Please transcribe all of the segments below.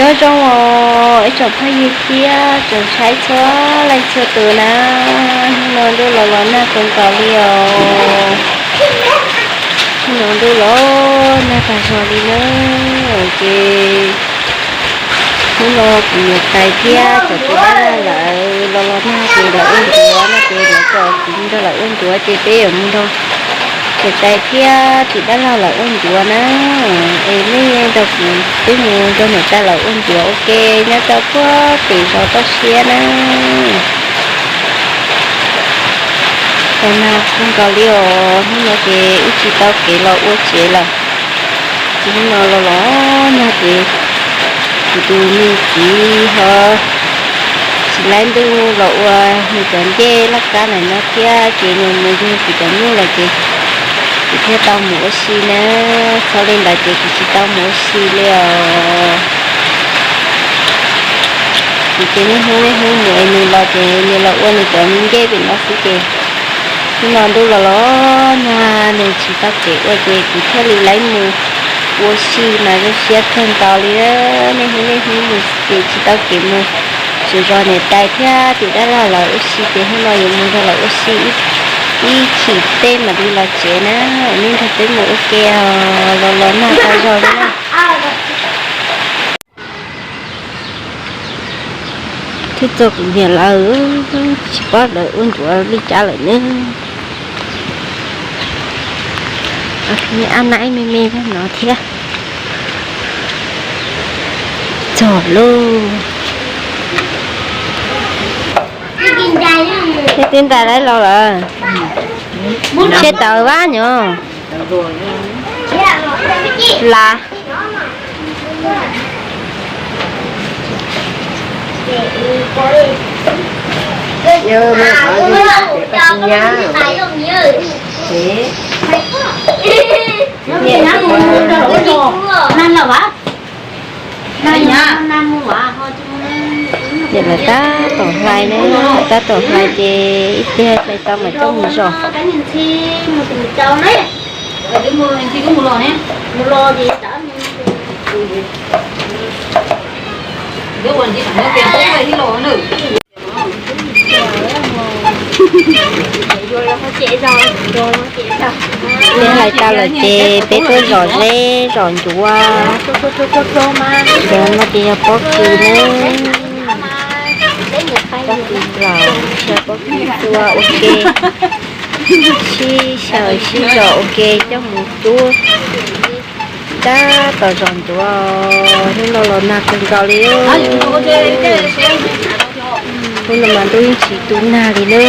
Nyob zoo os ib tsoom phooj ywg thiab tsoom saib txhua leej txhua tus na, hnub no ntuj los los nag kawg nkaus li os. Hnub no ntuj los nag tag zog li na, ces hnub no kuv niam tais thiab cov txiv dab laug lawv los los nag ces lawv ua ncuav no ces lawv kom kuv nrog lawv ua ncuav ces peb yuav mus nrog niam tais thiab txiv dab laug lawv ua ncuav na. Es nej nrog kuv peb mus nrog niam tais lawv ua ncuav ua ke nyob rau puag pem zos toj siab na. Los nag kawg nkaus li os, hnub no ces wb tsis tau kev los ua tsev lawm. Ces hnub no los los nag ces kuv tus me txiv ho tsis laib ntuj los ua nws cov ncej laj kab ntawm no thiab ces nws mus yug kuv cov nyuj lawm ces kuv thiaj tau mus ua si na. Txhob li ntawd ces kuv tsis tau mus ua si li os. Kuv ces niaj hnub niaj hnub mus es nws los ces nws los ua nws cov me ncej pem no xwb ces hnub no ntuj los los nag nws tsis tau kev ua ces kuv thiaj li laib mus ua si mas zoo siab kawg nkaus li. Niaj hnub niaj hnub mus ces tsis tau kev mus zov zos niam tais thiab txiv dab laug lawv ua si ces hnub no yuav mus nrog lawv ua si ib chim tej mam li los tsev na. Nej nrog peb mus ua ke os, los los nag tag zog li na. Twb txog kuv niam lawv, tsis paub lawv ua ncuav li cas lawm ne. Me ab naib me me no thiab. Txog lauj. Thiab tib ntais laib los lawm. Siab tawv vab nyuj. Las. Ces lawv tab tom hlais ne, tab tom hlais ces ib pliag hlais tau mas coj mus zom. Peb hlais tau lawm ces peb tuaj zom zeb zom ncuav. Cov no ces yog pob kws na. Pob kws plaws, yog pob kws tua ua ke, sib xyaw sib zom ua ke coj mus cub. Tab tom zom ncuav, hnub no los nag kawg nkaus li. Hnub no mas ntuj yeej tsis tu nag li na,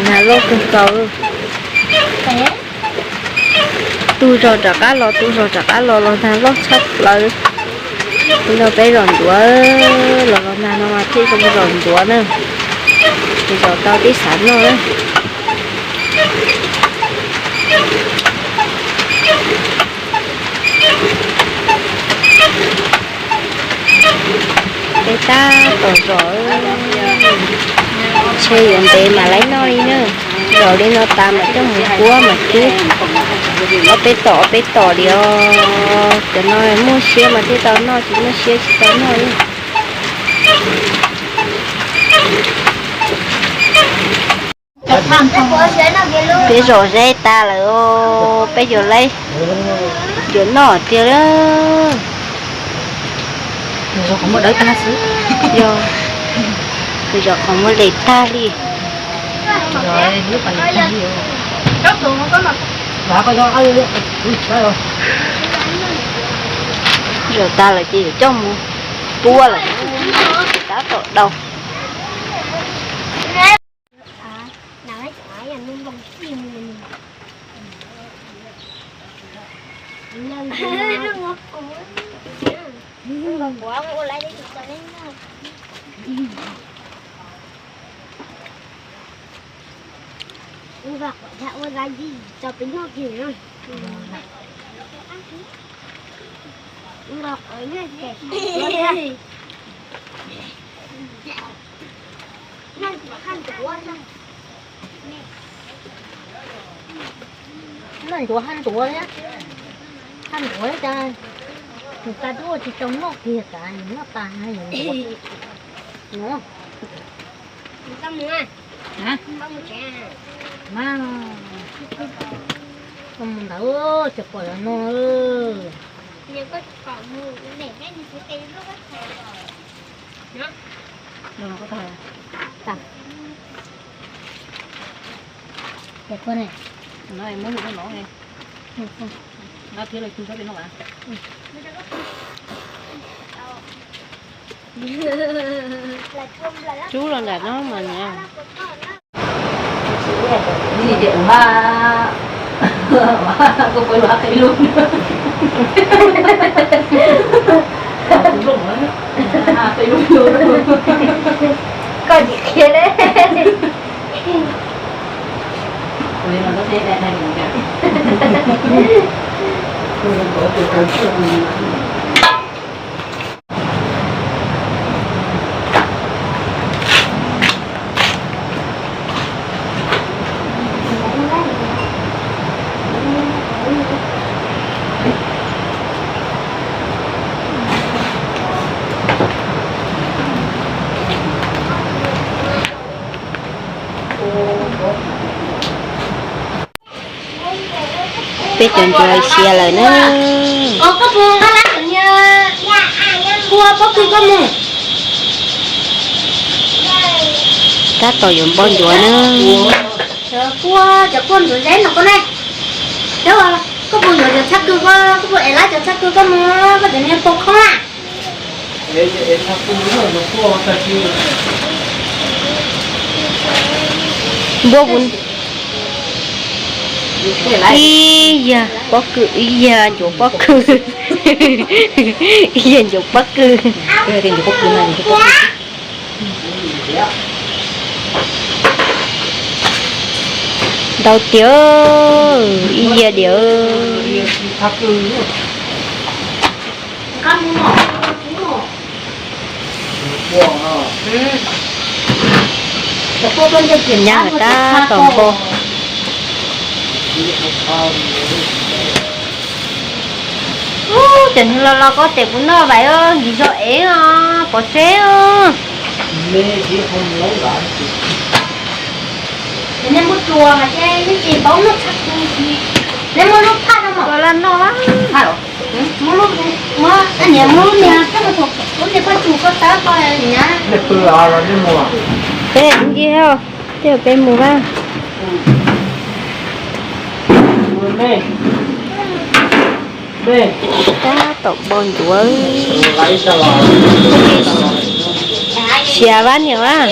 nag loj kawg nkaus. Tu zog rov qab los, tu zog rov qab los, los nag loj tshaj plaws. Hnub no peb zom ncuav, los los nag no mas thiaj zoo zom ncuav na. Zom tau tib xav noj na. Peb tab tom zom, ntshe yuav ntev mam laib noj li na. Zom li no tas mam coj mus kuab mam cub. Ob peb tom ob peb tom li os. Cov no muaj siab mas thiaj tau noj, tsis muaj siab tsis tau noj li. Peb zom zeb tas lawm, peb yuav laib, yuav noj tiag. Yog, zom qhov muag les tag li. Zom tas lawm ces yuav coj mus puab lawm, tab tom dau. Noj ncuav haj ntuav thiab, haj ntuav thiab cas. Nws tas dub tsis tau noj kiag tas, nws noj tas no. Mas, koj mus ntawd tsis pom los no. Ces koj ne, no muab lus koj no, no thiab los tug sab pem no. Rub los nram no mas nyiam. Ua ha, koj puas lug qhia lub, qhia lub, koj tsis qhia ne. Peb cov ncuav siav lawm na. Koj puas nqa lab cov niag kua pob kws koj mus? Tab tom yuav npo ncuav na. Cov kua, cov kua ncuav zeb no koj ne. Cov, koj puas yuav cov txhab kws koj, koj puas ev lab cov txhab kws koj mus, koj cov niag pos khoob na. Npuab kuv ib yag pob kws, ib yag ncuav pob kws, ib yag ncuav pob kws. Ntau tiag, ib yag diam. Nyab tab tom npo. Ub, cov niag los los koj tes kuv noj vais os, ntsis zog ev os, pov tseg os. Nej muab tsuas mas ces nej tsis paub noj txhab kws. Nej muab lub phaj no mos. Koj laj noj. Muab lub, muab, niam muab lub niag, lub niag koj tsuas koj tawb koj niam. Peb ncig, tej peb mus vaj. Tab tom npo ncuav. Siav vaj niam vaj.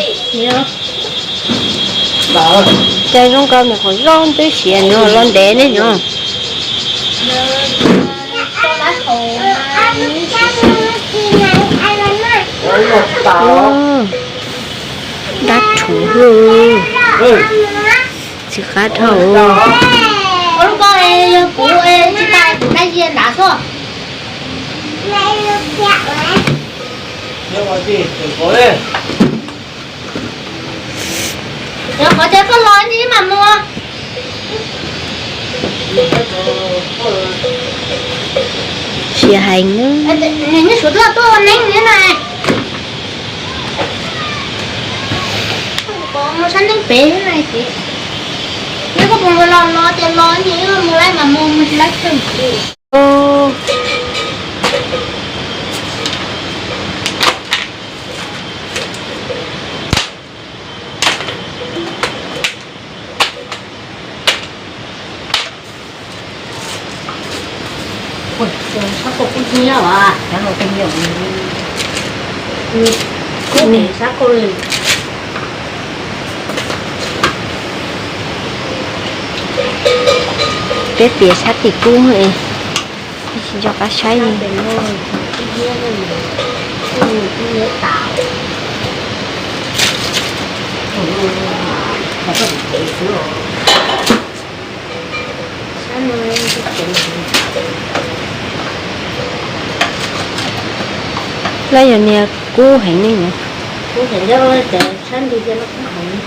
Cai zoo nkaus niam qhov zoj twb siav nyob los ntev ne nyob. Dab rhuv, tsis qab dhau. Ua lub ko yog kuv tsis tas kuv dab yias nrad xwb. Yog qhov tias koj los ib mam mus. Siav heev na. Nws nyob suav dlawj tuaj ua neeb li na. Sab neeb pem na ces, yog koj puas los los ces los, mus lawm mas mus, mus tsis lawm tsis. Sab koj kuj nyiam, sab koj li. Peb piav sab tim kub, tsis nco qab saib li. Lawv yog niag kub heev li na. Kub heev, sab nti ces no kub heev.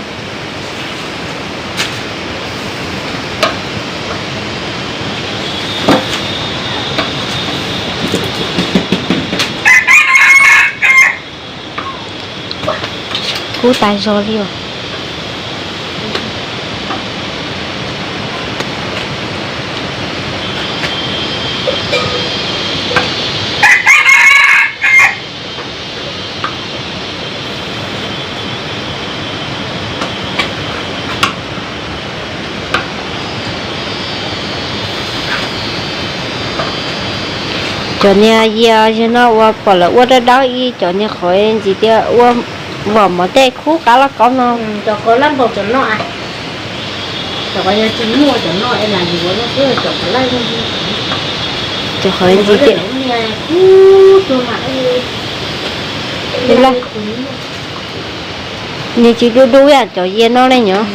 Kub tas zog li os. Cov niag yia zig no ua pom lawv ua dawb dawb ib cov niag qhov ntxiv tias ua vom mov tej khub qab loj kaub no. Cov qhov ntxiv tias niag tsis dub dub ib yam cov yia no ne nyob.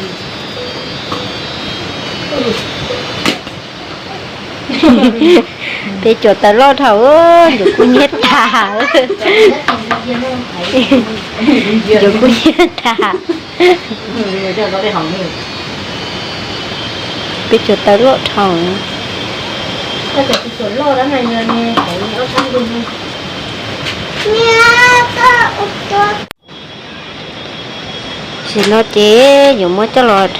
Peb cuam taws loj dhau, ncuav kub nyiab tag. Ncuav kub nyiab tag. Peb cuam taws loj dhau. Tam sim no ces yuav muab coj los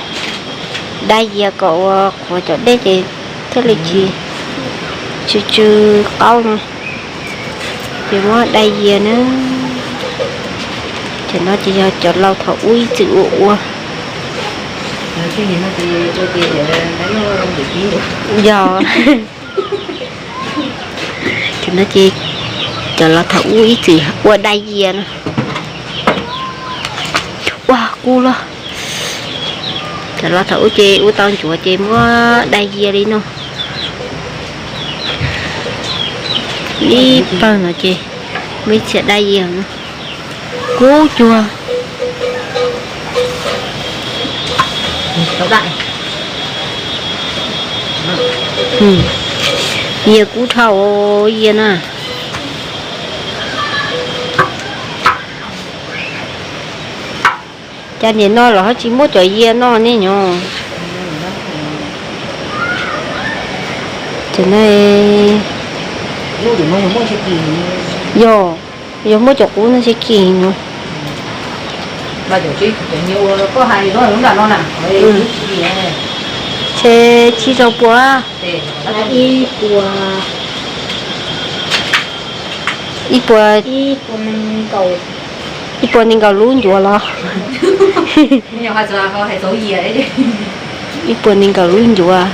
dai yias kom ua qhuav cov dej ces thiaj li tsis tsw tsw qaub no. Ces muab dai yias na. Cov no ces yog cov laus thaum ub ib txwm ua ua. Yog. Cov no ces cov laus thaum ub ib txwm ua dai yias no. Ua kub los. Cov laus thaum ub ces ua tau ncuav ces muab dai yias li no. Ib pawg no ces muaj ib txhia dai yias no. Kub cuag. Yias kub dhau yias na. Cas nim no los ho tsis muaj cov yias no ne nyob. Ces no yog, yog muaj cov qub no tsis kim no. Ces tsib rau pua, ib puas, ib puas nees nkaum lub ncuav los? Ib puas nees nkaum lub ncuav.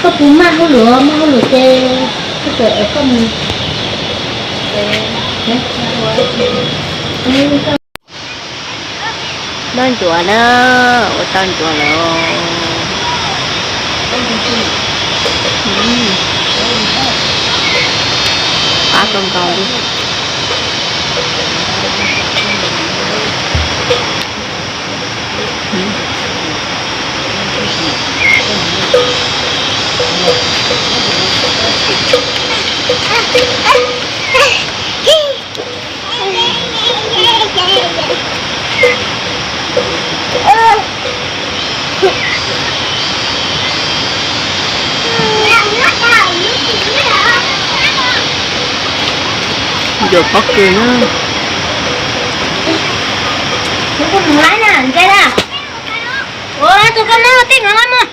Koj puas maj hauj lwm, maj hauj lwm ces koj txawm koj mus. Noj ncuav na, ua tau ncuav lawm. Qab kawg nkaus li. Ncuav pob kws na. Tus koj no tej no mus.